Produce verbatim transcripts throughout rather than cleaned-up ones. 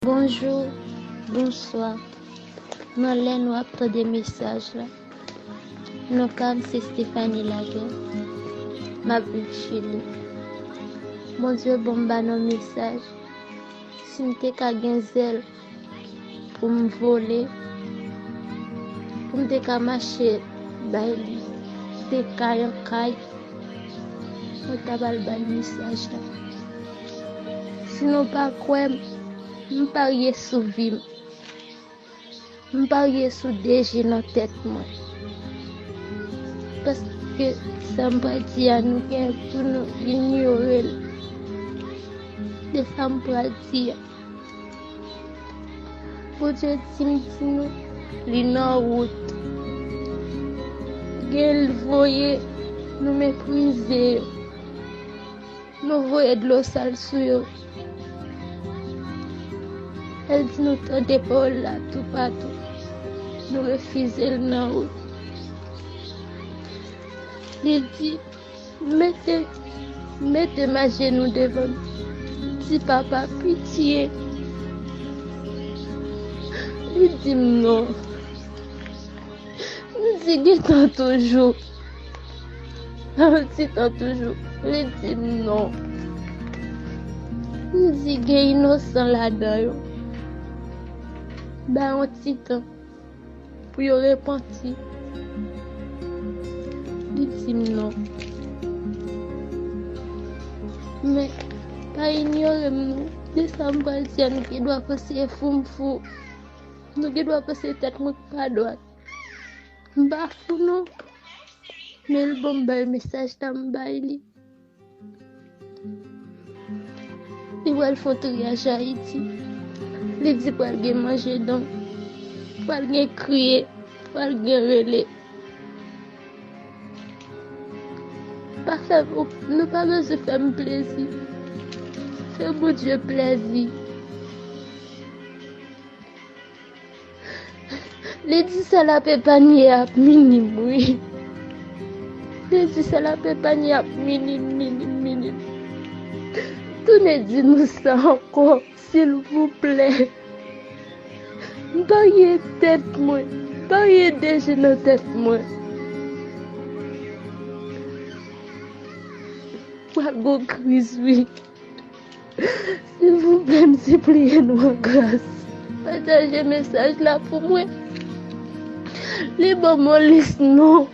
Bonjou, bonswa. Nan lè nou ap tande mesaj la, non pa m se Stephanie Laguerre. M ap viv Chili. Bondye ban m ba nou mesaj. Si m te ka gen zèl pou m vole, pou m te ka mache bay li de kay an kay, mwen t ap al ba l mesaj la. Si nou pa kwè m, m parye sou vi m. M parye sou de je nan tèt mwen. Paske sa m pral di a, nou gen pou nou inyore l. De sa m pral di a. Bondye di m di nou, li nan wout. Gen l voye, nou meprize yo. Nou voye dlo sal sou yo. El di nou tande pawòl la toupatou. Nou refize l nan wout. Li di, mete, mete m ajenou devan m. Di, papa, pitye. Li di m non. M di, gen tan toujou. Yon ti tan toujou. Li di m non. M di, gen inosan ladan yo. Ba yon ti tan pou yo repanti. Li di m non. Men, pa inyore m non. De sa m pral di a, nou gen dwa panse fou m fou. Nou gen dwa panse tèt mwen pa dwat. M pa fou non. Men l ban m bay mesaj la, m bay li. Li pral fè yon triyaj Ayiti. Li di pral gen manje don, pral gen kriye, pral gen rele. Pa fè, nou pa bezwen fè m plezi. Fè Bondye plezi. Li di sa l ap epanye ap minim, wi. Li di sa l ap epanye ap minim, minim, minim. Tounen di nou sa ankò, silvouplè. M parye tèt mwen. M parye de je nan tèt mwen. Pral gon kriz, wi. Silvouplè, m sipliye nou an gras. Pataje mesaj la pou mwen. Li ban m yon lis non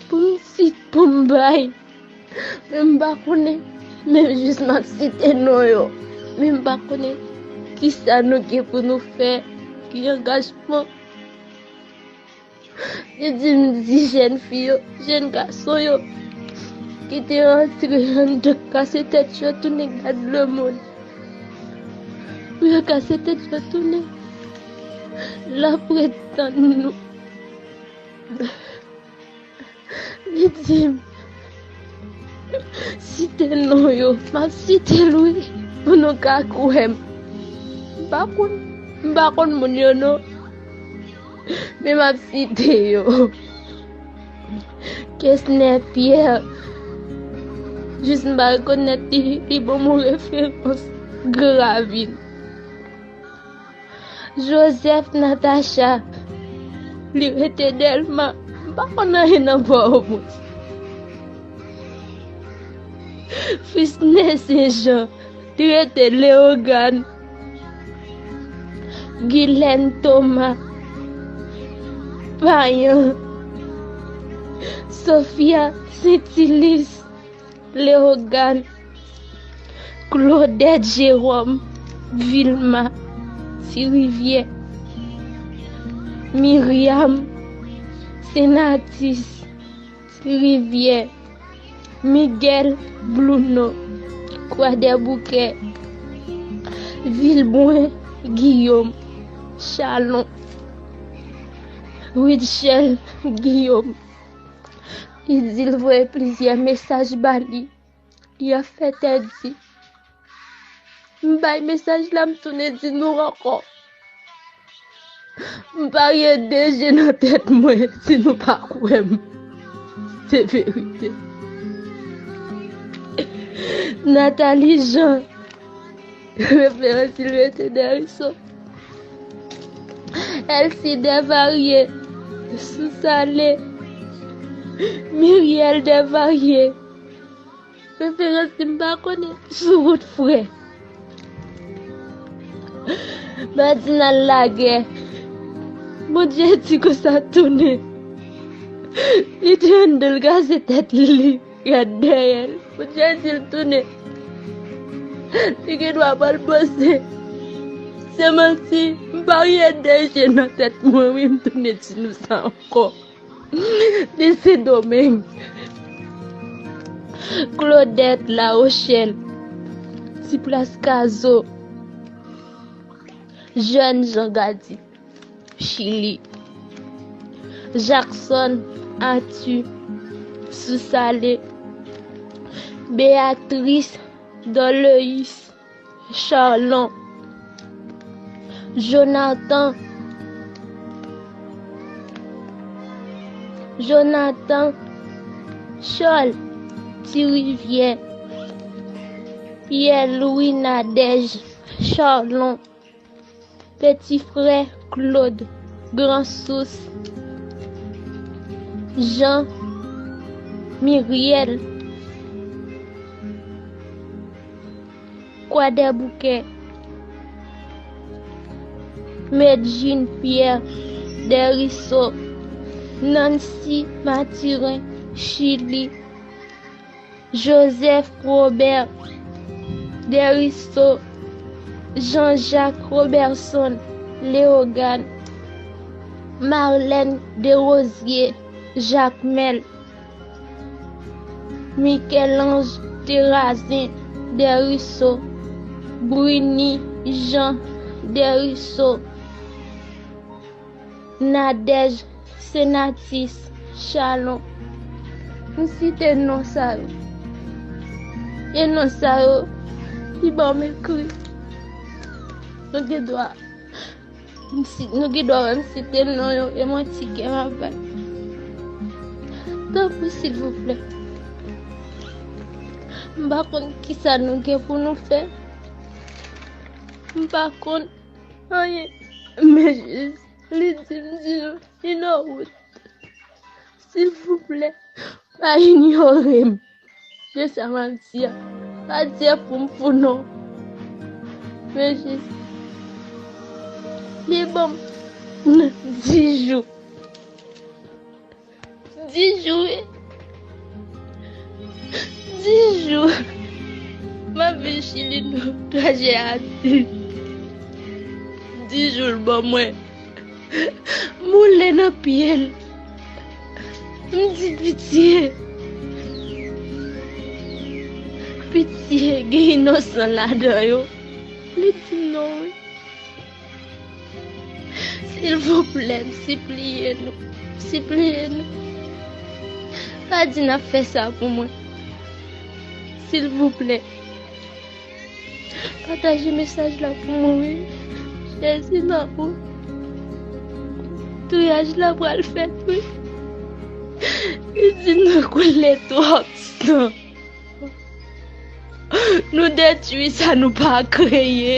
pou m sit pou m bay. Men m pa konnen. Men jis m ap site non yo. Men m pa konnen kisa nou gen pou nou fè. Ki angajman. Li di m di jèn fi yo, jèn gason yo ki te antre anndan kase tèt yo tounen gad lemonn. Pou yo kase tèt yo tounen. L ap ret tann nou. Li di m, site non yo. M ap site l wi, pou nou ka kwè m. M pa konn, m pa konn moun yo non. Men m ap site yo. Kesner Pierre. Jis m pa rekonèt li, li ban m yon referans. Gran Ravin. Joseph Natacha, li rete Dèlma, m pa konn anyen nan Pòtoprens. Frisne Sen Jan, li rete Leyogàn. Gilèn Toma, Payan. Sofia Sentilis, Leyogàn. Claudette Jérôme, Vilma, Ti Rivyè. Miriam, Senatis, Ti Rivyè. Miguel, Bluno, Kwadèboukè. Vilbrun, Guillaume, Chalon. Rutshelle, Guillaume. Li di l voye plizyè mesaj ba li. Li ap fè tèt di. M bay mesaj la, m tounen di nou ankò. M parye de je nan tèt mwen, si nou pa kwè m. Se verite. Nathalie Jean, Referans li rete Deriso. Elsie Desvarieux, Sousale, Miriel Desvarieux. Referans li m pa konnen sou wout frè. Badinal lagè. Bondye di konsa tounen. Li te anndan l kraze tèt li. Gad dèyè l. Bondye di l tounen. Li gen dwa pa l panse. Se manti. M pa rye dèyè nan tèt mwen wi, m tounen di nou sa ankò. Li se Sendomeng. Claudette La Rochelle, Ti Plas Kazo, Jèn Jan Gadi, Chili, Jackson Arthur, Sousale, Béatrice Dorleus, Charlon, Jonathan, Jonathan, Charles, Ti Rivyè, Pierre Louis Nadège, Charlon, Peti Frè Claude, Gran Sous, Jean, Miriel, Kwadèboukè, Medjine Pierre, Deriso, Nancy Mathurin, Chili, Joseph Robert, Deriso, Jean-Jacques Robertson, Léogâne, Marlène Desrosiers, Jacmel, Michel-Ange Terrazin, Deriso, Bruny Jean, Deriso, Nadège Senatus, Charlon. M site non sa yo. E non sa yo, li ban m ekri. Nou gen dwa M si, nou gen dwa wè m site non yo, e manti kè m ap bay. Tanpri, silvouplè. M pa konn kisa nou gen pou nou fè. M pa konn anyen. Men jis, li di m di nou, li nan wout. Silvouplè, pa inyore m de sa m ap di a. Pa di e pou m fou non. Men jis, li ban m dis jou. Dis jou, wi. Dis jou. M ap viv Chili nan trajè a. Dis jou l ban mwen. Moule nan pye l. M di pitye. Pitye, gen inosan ladan yo. Li di m non, wi. Silvouplè, m sipliye nou. M sipliye nou. Pa di n ap fè sa pou mwen. Silvouplè. Pataje mesaj la pou mwen, wi. Jezi nan ou. Triyaj la pral fèt, wi. Li di nou koule twòp san. Nou detwi sa nou pa kreye.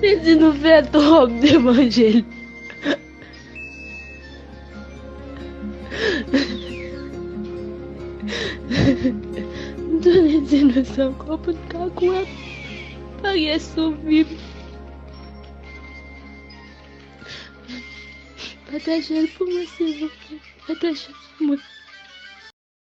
Li di nou fè twòp devan je l. M tounen di nou sa ankò pou n ka kwè m. Pa gen sou vi m. Pataje l pou mwen, silvouplè. Pataje l pou mwen.